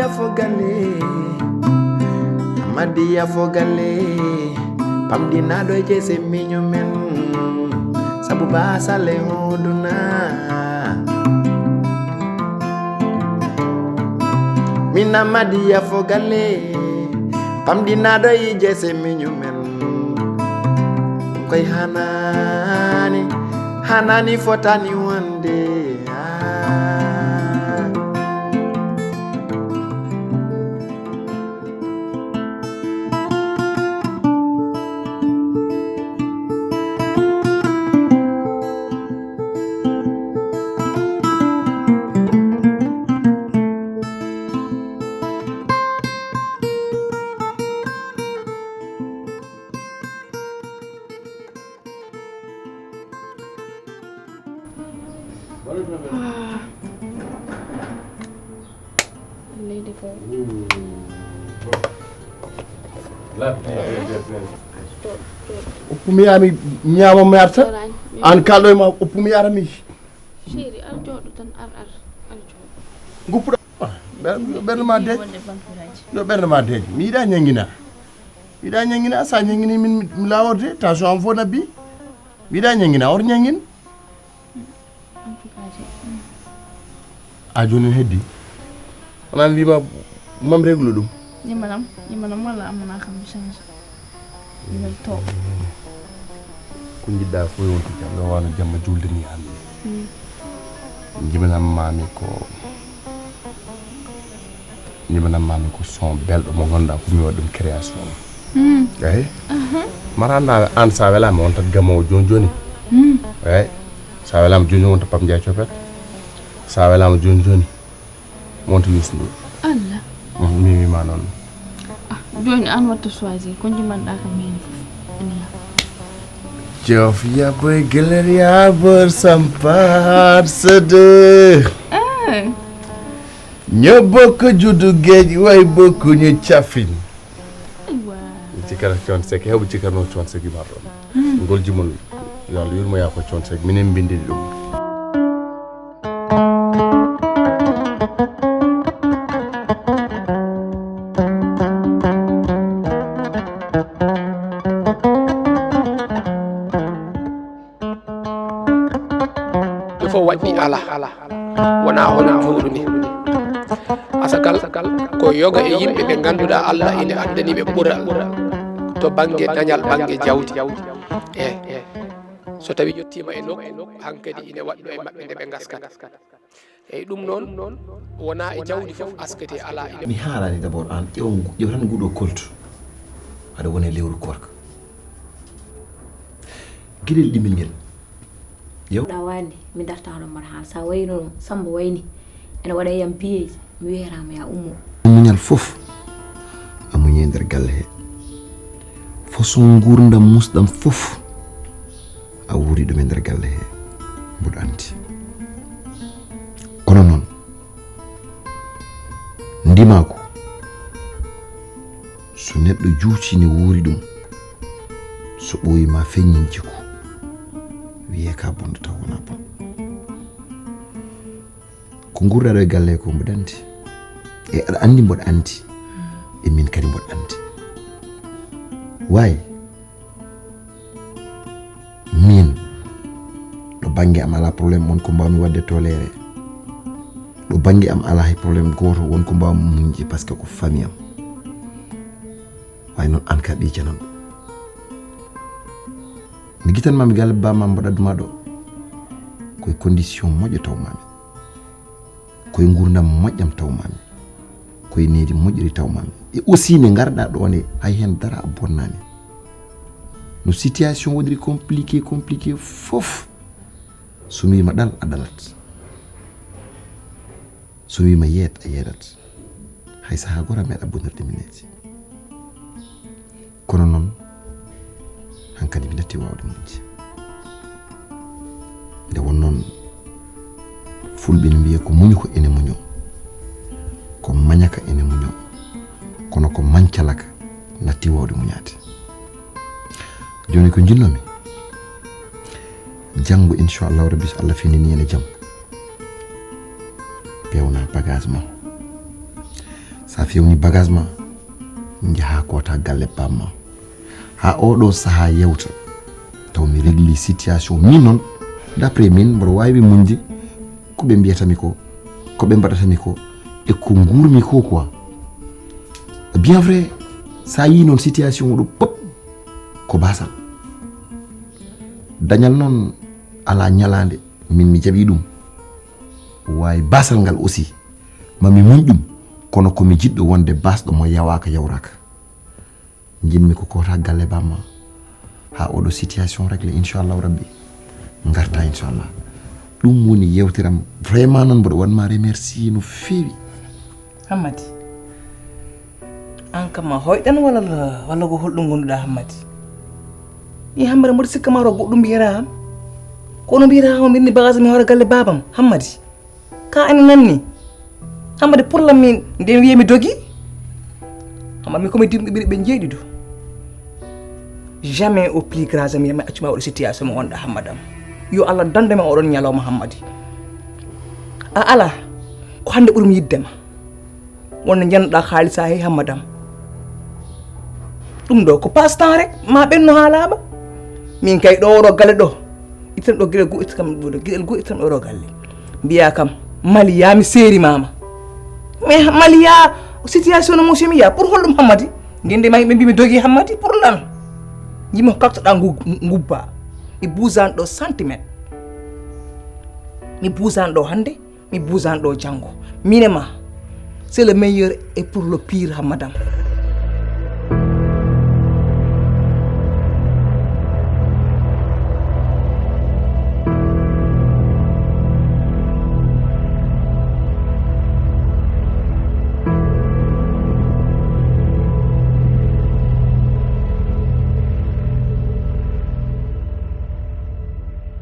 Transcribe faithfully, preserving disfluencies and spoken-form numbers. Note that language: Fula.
Fo galle, Amadiya fo galle, pamɗinaaɗo e jeese miño men, sabu baasal e hooduna. Min Amadiya fo galle, pamɗinaaɗo e jeese miño men, koy hanaani, hanaani fotaani wonde. Ah. Leydi ko. Uppumi ami ñaama mi arta. An kalɗo e ma uppumi ara mi. Chéri, ar jooɗo tan, ar, ar, ar jooɗo. Guppuɗo. Ɓernde ma deej. Yo ɓernde ma deej. Mi yiɗa ñangina. Mi yiɗa ñangina, sa ñangini min mi laworde, tension am fof nabbi. Mi yiɗa ñangina, or ñangin. A joni heddi. Wona wima mam reglu ɗum. Ñimanam, ñimanam walla amana kam change. Min to. Ko jiɗɗa fof wonti jam, ɗo wano jamma julde ni an. Jimanam mami ko, jimanam mami ko son belɗo mo ganduɗa ko mi waɗi ɗum création. Eyi. Mara anda an sa welama on tan gamowo joni joni. Eyi. Sa welama joni joni on to Pape Ndiaye Copet. Sa welama joni joni. Monte Youssou Ndour. Allah. Mi wima noon. Ah, joni an watta choisir ko jimanɗa kam hen fof. Jof yaboy geler yabor sampar sede. Ño bokko judu geej way bokko ñu cafin. Cikara Thione Seck heɓo cikarno Thione Seck imarɗo. Ngol jimol yo Allah yurmo ya ko Thione Seck minen mbindini ɗum. Ɗum fof waɗɗi ala wona hono njuuɗuni. Asakal ko yoga e yimɓe ɓe ngannduɗaa Allah ina addani ɓe ɓural to bannge dañal, bannge jawdi. E so tawi yettiima e nokku hankadi ina waɗɗo e maɓɓe nde ɓe ngaskata. Eyi ɗum noon wona e jawdi fof askete ala ina. Mi haalani d'abord aan ƴeew ƴeew tan nguɗo koltu aɗa wona e lewru koorka. Geɗel ɗimel ngel. Yew. Ɗa wani mi darta hono mbaɗa haala sa wayno Samba wayni ene waɗa yam piyeji mi wiyatama ya ummo. Muñal fof a muñi e nder galle he. Façon ngurdam musɗam fof a wuuri ɗum e nder galle he. Mboɗo anndi. Kono noon ndimaku so neɗɗo juuti ne wuuri ɗum so ɓooyi ma feññin jikku wiyee ka bonɗo taw wona bon. Ko ngurɗaɗo e galle ko mboɗo anndi e aɗa anndi mboɗo anndi e min kadi mboɗo anndi. Wayi min ɗo bannge am alaa problème won ko mbaawmi waɗde toléré. Ɗo bannge am alaa hay problème gooto won ko mbaawmi muñde parce que ko famille am. Wayi noon an ka ɓiy jananɗo mi gitan mami galle bamma mboɗo adduma ɗo koye condition moƴƴo taw mami koye ngurdam moƴƴam taw mami koye needi moƴƴiri taw mami e aussi ne garɗa ɗo nde hay hen dara a bonnani no situation woniri compliqué compliqué fof so mi wima ɗal a ɗalat so mi wima yeet a yeeɗat hay saha goto a meeɗa bonirde mineji kono noon hankadi mi natti wawde muñde nde won noon fulɓe ne mbiya ko muñuko ene muño ko mañaka ene muño kono ko mañcalaka natti wawde muñade joni ko jinnomi janngo inchallahu rabbi so allah findini ene jam pewna bagage ma A fewni bagage ma, njaha kota galle bamma. Ha oɗo saha yewta, taw mi régli situation min noon. D'après min, mboɗo wawi ɓe muñde ko ɓe mbiyata mi ko, ko ɓe mbaɗata mi ko, e ko nguurmi ko quoi. Bien vrai, sa yi noon situation oɗo pop ko basal. Dañal noon ala ñalande min mi jaɓi ɗum. Wawi basal ngal aussi, ma mi muñ ɗum, kono ko mi jiɗɗo wonde basɗo mo yawaka yawraka. Jinmi ko kota galle bamma ha oɗo situation réglé, inchallahu rabbi. Garta inchallah. Ɗum woni yewteram. Vraiment noon mboɗo wanma remercie no feewi. Hammadi, an kam ma hoyɗan walla walla ko holɗum gonduɗa Hammadi? Ni Hammadi, mboɗo sikka ma ro goɗɗum mbiyata am. Kono mbiyata am mbinni bagage mi hoore galle babam Hammadi. Ka ene nanni. Hammadi, pour lan min nden wiye mi dogi. Hammadi, mi komi dimɗo ɓiɗi ɓe jeeɗiɗo. Jamais au plus grand jamais mi accuma oɗo situation mo wonɗa Hammadi am. Yo Allah dande ma oɗon ñalawma Hammadi. A ala ko hande ɓurum yidde ma. Wonno njannoɗa haalisa he Hammadi am. Ɗum ɗo ko passe temps rek, ma ɓenno ha laaɓa. Min kay ɗo oɗo galle ɗo, ittan ɗo gueɗel goo, ittan ɗo gueɗel goo, ittan ɗo oɗo galle. Mbiya kam Maliya mi seeri mama. Mais Maliya, situation no mo semiya pour holɗum Hammadi? Ndende ma yimɓe mbi mi dogi Hammadi pour lan? Yimɓe ko kaktoɗa ngubba. Mi buusan ɗo centimètre. Mi buusan ɗo hande, mi buusan ɗo janngo. Min e ma, c'est le meilleur et pour le pire Hammadi am.